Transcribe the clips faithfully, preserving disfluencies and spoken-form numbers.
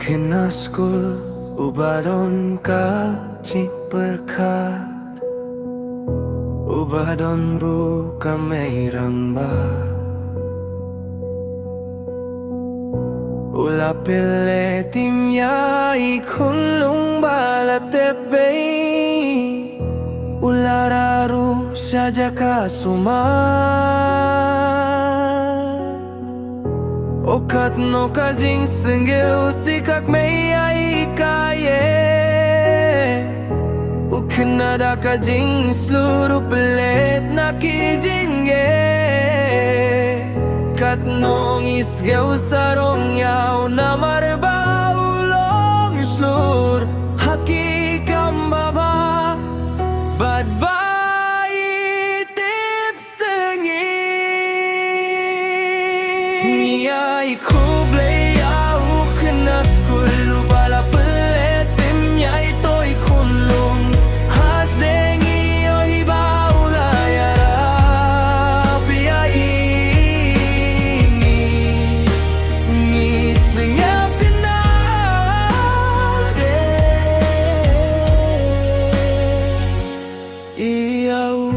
Khynnah skul uba don ka jingpyrkhat, uba don ruh ka mei rangbah, u la pynlehtim ïa i khunlung ba la tep bei, u la rah ruh sha jaka sumar. O katno ka jingsngewsih shisha ka kmie ïa i kaiei. U khynnah da ka jingshlur u pynleit na ki jingeh. Katno ngi sngew sarong ïa u namar ba u long shlur ha ki kam babha. Bad ba i tip sngi. Ngi ai khublei ïa u khynnah skul uba la pynlehtim ïa i to i khunlung. Hasdeng ïohi ba u la ïarap ïa i. Ngi, ngi sngewtynnad ïa u.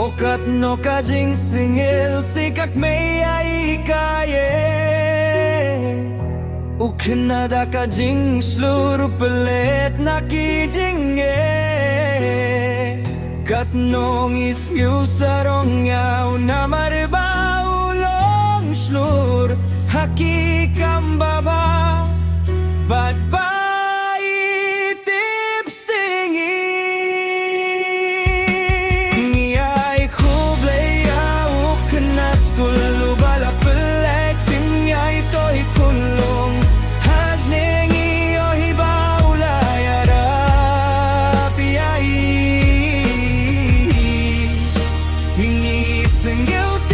O katno ka jingsngewsih shisha ka kmie ïa i kaiei. U khynnah da ka jingshlur u pynleit na ki jingeh. Katno ngi sngewsarong ïa u namar ba u long shlur ha ki kam babha. Bad ba i tip sngi. Ngi ai khublei ïa u khynnah skul uba la pynlehtim ïa i to i khunlung. Hasdeng ïohi ba u la ïarap ïa i. Ngi sngewtynnad